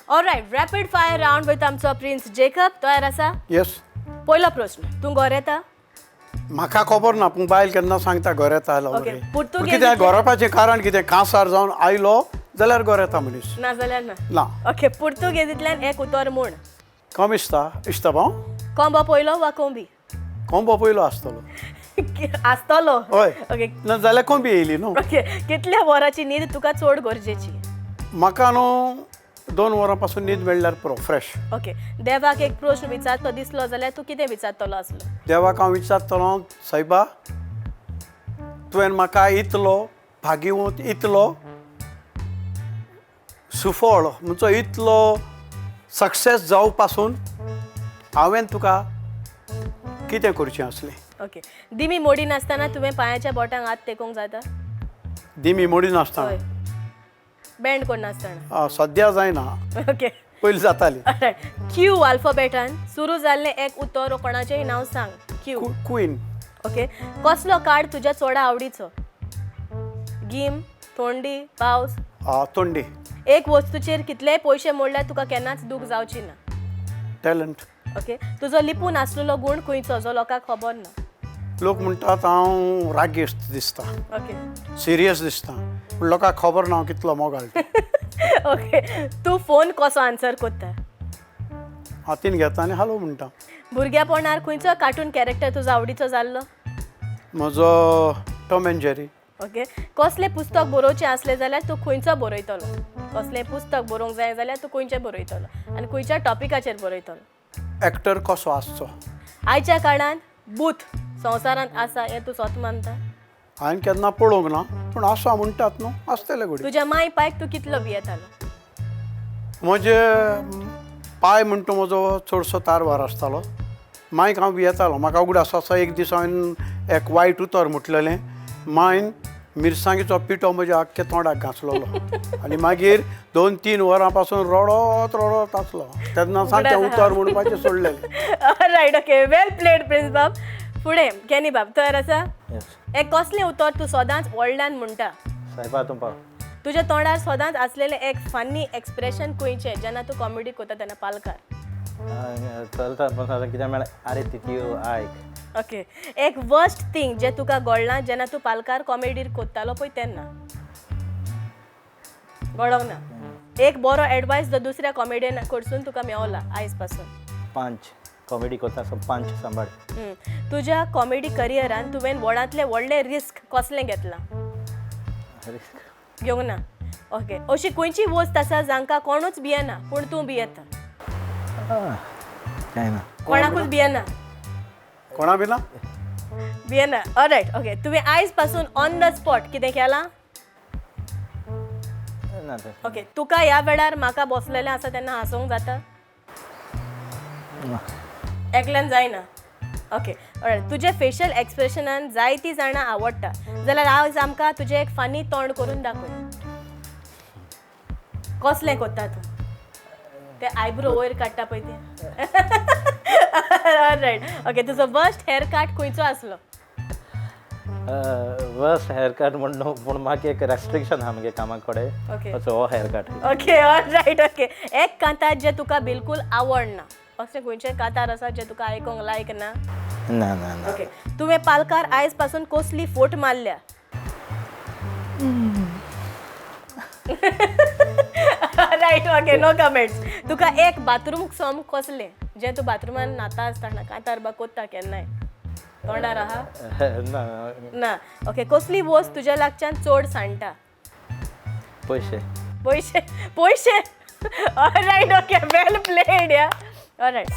Alright, rapid fire round with आमचो prince Jacob. तयार आसा? येस. पयलो प्रश्न, तूं गोरेता? म्हाका खबर ना, पूण बायल केन्ना सांगता गोरेता आयलो. ओके, पुर्तुगेज. कितें गोरोपाचें कारण कितें? कांसार जावन आयलो जाल्यार गोरेता मनीस. ना जाल्यार ना? ना. ओके, पुर्तुगेजींतल्यान एक उतर म्हूण. कम इस्ता इस्ता भाव. कोंबो पयलो वा कोंबी? कोंबो पयलो आसतलो. आसतलो? हय. ओके. ना जाल्यार कोंबी येयली न्हू. ओके, कितल्या वरांची न्हीद तुका चड गरजेची? म्हाका न्हू 2 वरां पासून न्हीद मेळ्ळ्यार पुरो, फ्रेश. ओके, देवाक एक प्रश्न विचारतो दिसलो जाल्यार तूं कितें विचारतलो आसलो? देवाक हांव विचारतलो, सायबा, तुवें म्हाका इतलो भाग्यवंत, इतलो सुफळ, म्हणचो इतलो सक्सेस जावं पासून हांवें तुका कितें करचें आसलें. ओके, दिमी मोडी नासतना तुवें पांयाच्या बोटांक हात तेकोवंक जाता? दिमी मोडी नासतना? हय, बँड करनासतना. सद्या जायना. ओके. पयलीं जाताली. क्यू अल्फाबेटान सुरू जाल्लें एक उतर वो कोणाचेंय नांव सांग. क्यू. क्वीन. ओके, कसलो कार्ड तुज्या चोडा आवडीचो? गीम, थोंडी, पावस? तोंडी. एक वस्तूचेर कितलेय पयशे मोडल्यार तुका केन्नाच दूख जावची ना? टॅलंट. ओके, तुजो लिपून आसलेलो गूण खंयचो जो लोकांक खबर ना? लोक म्हणटात हांव रागेस्त दिसता, सिरियस दिसता, पूण लोकांक खबर ना हांव कितलो मोगाळ तो. ओके, तूं फोन कसो आन्सर करता? हातीन घेता आनी हालो म्हणटा. भुरग्यापणार खंयचो कार्टून कॅरेक्टर तुजो आवडीचो जाल्लो? म्हजो टॉम एंड जेरी. ओके, कसलें पुस्तक बरोवचें आसलें जाल्यार तूं खंयचो बरयतलो? कसलें पुस्तक बरोवंक जाय जाल्यार तूं खंयचें बरयतलो आनी खंयच्या टॉपिकाचेर बरयतलो? एक्टर कसो आसचो. आयच्या काळांत बूथ संवसारांत आसा हें तूं स्वता मानता? हांवें केन्ना पळोवंक ना, पूण आसा म्हणटात न्हू, आसतलें घडये. तुज्या माय पायक तूं कितलो भियेतालो? म्हजे पाय म्हणटा म्हजो चडसो तारवार आसतालो. मांयक हांव भियेतालो. म्हाका उगडास आसा, एक दीस हांवें एक वायट उतर म्हटलेलें, मांयन मिरसांगेचो पिठो म्हज्या आख्ख्या तोंडाक घांसलेलो आनी मागीर 2-3 वरां पासून रडत रडत आसलो. तेन्ना सावन तें उतर म्हणपाचें सोडलेलें. Right, okay, well played Prince बाब. फुडें कॅनी बाब, तयार आसा? येस. एक कसलें उतर तूं सदांच व्हडल्यान म्हणटा? सायबा तूं पाव. तुज्या तोंडार सदांच आसलेलें एक फनी एक्सप्रेशन खंयचें जेन्ना तूं कॉमेडी करता तेन्ना पालकार? चलता, पण आतां कितें म्हळ्यार, आरे तितयो आयक. ओके, एक वर्स्ट थिंग जें तुका घडलां जेन्ना तूं पालकार कॉमेडीर कोत्तालो पळय तेन्ना? घडोंक ना. एक बरो एडवायस जो दुसऱ्या कॉमेडियन कडसून तुका मेवला आयज पासून? पंच, कॉमेडी करता सो पंच सांबाळ. तुज्या कॉमेडी करियरान तुवें व्हडांतलें व्हडलें रिस्क कसलें घेतलां? रिस्क? घेवंक ना. ओके, अशी खंयची वस्त आसा जांकां कोणूच भियेना पूण तूं भियेता? कांय ना. कोणाकूच भियेना? कोणा बी ना. भियेना. ऑलरायट, ओके, तुवें आयज पासून ऑन the spot कितें केलां? ना तशें. ओके, तुका ह्या वेळार म्हाका बसलेलें आसा तेन्ना हांसोंक जाता? ना. एकल्यान जायना. ओके, ऑलरायट, तुजें फेशियल एक्सप्रेशनान जायतीं जाणां आवडटा जाल्यार आज आमकां तुजें एक फनी तोंड करून दाखय. कसलें करता तूं ते आयब्रो वयर काडटा पळय तें? रायट, ओके, तुजो वर्स्ट हेअर कट खंयचो आसलो? वर्स्ट हेअर कट म्हण न्हू, पूण म्हाका एक रेस्ट्रिक्शन आहा मुगे कामा कडेन. सो हो hair cut. Okay, right, okay, एक कांतार जें तुका बिलकूल आवडना, अशें खंयचें कांतार आसा जें तुका आयकोंक लायक ना? ना ना ना. ओके, तुवें पालकार आयज पासून कसली फोट मारल्या? Right, okay, no comments. तुका एक बाथरूम सॉंग कसलें जें तूं बाथरुमान न्हाता आसतना कांतार बा कोत्ता केन्नाय तोंडार आहा? ना. ना. ओके, कसली वस्त तुज्या लागच्यान चड सांडटा? पयशे. पयशे, पयशे. Right, okay, well played, yeah. Right.